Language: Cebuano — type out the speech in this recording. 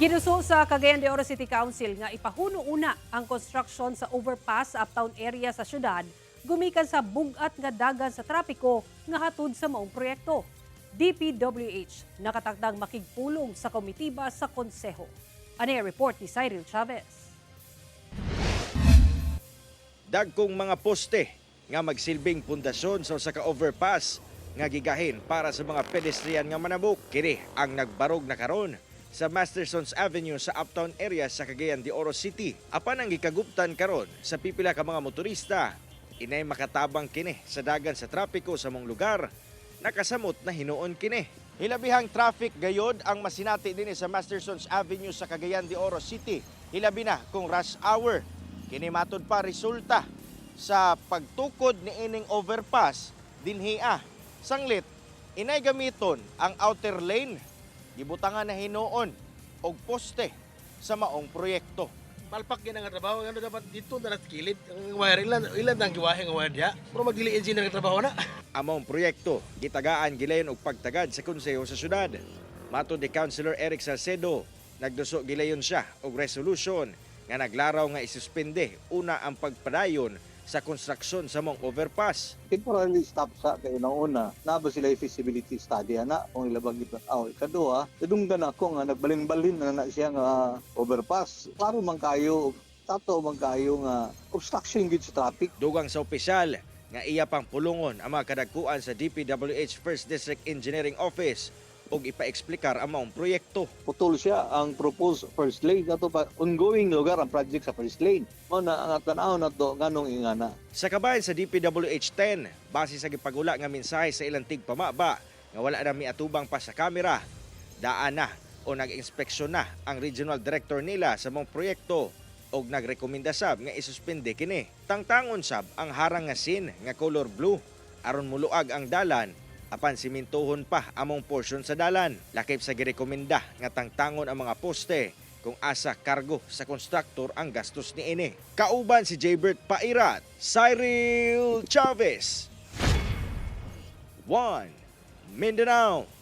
Ginuso sa Cagayan de Oro City Council nga ipahuno una ang construction sa overpass sa uptown area sa syudad gumikan sa bugat nga dagan sa trapiko nga hatod sa maong proyekto. DPWH nakatakdang makigpulong sa komitiba sa konseho. Ani ang report ni Cyril Chavez. Dagkong mga poste nga magsilbing pundasyon sa usa ka overpass nga gigahin para sa mga pedestrian nga manabok. Kini ang nagbarog na karon sa Mastersons Avenue sa Uptown area sa Cagayan de Oro City. Apan ang gikaguptan karon sa pipila ka mga motorista, inay makatabang kini sa dagan sa trapiko sa maong lugar. Nakasamot na hinuon kini. Hilabihang traffic gayod ang masinati dinhi sa Mastersons Avenue sa Cagayan de Oro City. Hilabi na kung rush hour. Kini matud pa resulta sa pagtukod ni ining overpass dinhi. Sanglit, inay gamiton ang outer lane. Gibutangan na hinuon og poste sa maong proyekto. Palpak gyud ang trabaho, ano, dapat dito na sa kilid ang wire, ilan ilan ang giwahe nga wire diha, pero magdili engineer ang trabaho na. Ang maong proyekto gitagaan gilayon og pagtagad sa konseho sa syudad. Matod ni Councilor Eric Salcedo, nagduso gilayon siya og resolution nga naglaraw nga isuspende una ang pagpadayon sa konstruksyon sa maong overpass. Temporarily stop sa kay una na ba sila yung feasibility study ana kung ilabang gitanaw. Ikaduha, nadunggan ako nga nagbalin-balin na na siya nga overpass. Klaro man kayo, tato man kayo nga obstruction gid sa traffic. Dugang sa opisyal nga iya pang pulungon ang mga kadagkuan sa DPWH First District Engineering Office ug ipaeksplikar ang maong proyekto. Putol siya ang proposed first lane ato pa, ongoing lugar ang project sa first lane. Mao na ang tan-aw nato nganong ingana. Sa kabahin sa DPWH 10, base sa gipagula nga mensahe sa ilang tigpamaba nga wala na miatubang pa sa kamera, daan na o nag-inspeksyon na ang regional director nila sa maong proyekto og nagrekomenda sab nga isuspende kini. Tangtangon sab ang harang nga scene nga color blue aron muluag ang dalan apan simintuhon pa among portion sa dalan. Lakip sa girekomenda nga tangtangon ang mga poste kung asa kargo sa constructor ang gastos niini. Kauban si Jaybert Pairat, Cyril Chavez. 1 Mindanao.